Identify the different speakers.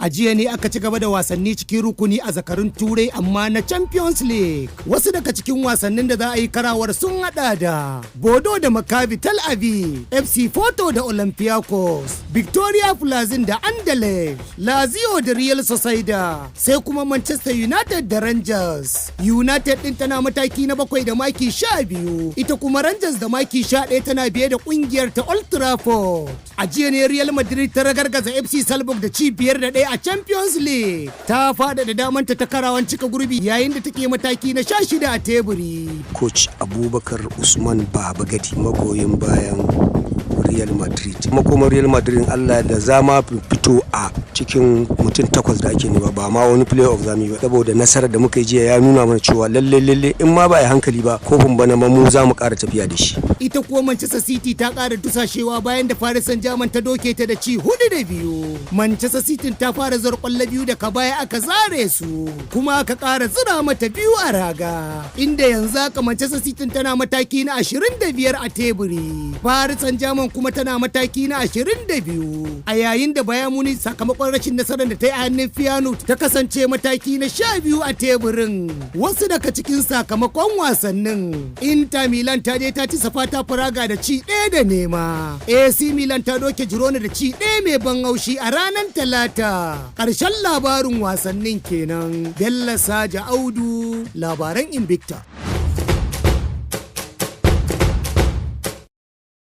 Speaker 1: A jiya ne aka ci gaba da wasanni cikin rukuni a zakarun Turai, amma na Champions League. Wasu daga cikin wasannin da za a yi karawar sun hada da Bordeaux da Maccabi Tel Aviv, FC Porto da Olympiacos, Viktoria Plzen da Anderlecht, Lazio da Real Sociedad, sai kuma Manchester United da Rangers. United din tana mataki na 7 da maki 12, ita kuma Rangers da maki 11, tana biye da kungiyar ta Old Trafford. A jiya ne Real Madrid ta ragargaza FC Salzburg da ci 5-1 a Champions League. Ta fada da damanta ta karawan cika gurbi, yayin da take mataki na 16 a teburi.
Speaker 2: Coach Abubakar Usman Babagadi, magoyin bayan Real Madrid. Makomar Real Madrid, Allah da zama fito a cikin mutum takwas da ake nema, ba ma wani play off zamu ba, saboda nasarar da muka yi jiya ya nuna mana cewa lalle lalle, in ma ba a yi hankali ba, kofin bana ma mu za mu ƙara tafiya da shi.
Speaker 1: Ita kuwa Manchester City ta ƙara dusashewa bayan da Paris Saint-Germain ta doke ta da ci 4-2. Manchester City ta fara zar kwallo biyu, da ka baya aka zare su, kuma aka ƙara zira mata biyu a raga. Inda yanzu haka Manchester City tana mataki na 25 a teburi. Paris Saint-Germain kuma tana mataki na 22. A yayin da Bayern Munich, sakamakon rashin nasarar da ta yi a hannun Feyenoord, ta kasance mataki na 12 a teburin. Wasu daga cikin sakamakon wasannin: Inter Milan ta je ta ci Sparta Prague da ci 1-0. AC Milan ta doke Girona da ci 1 mai ban haushi a ranar Talata. Ƙarshen labarin wasannin kenan. Bello Saja Audu, labaran Invicta.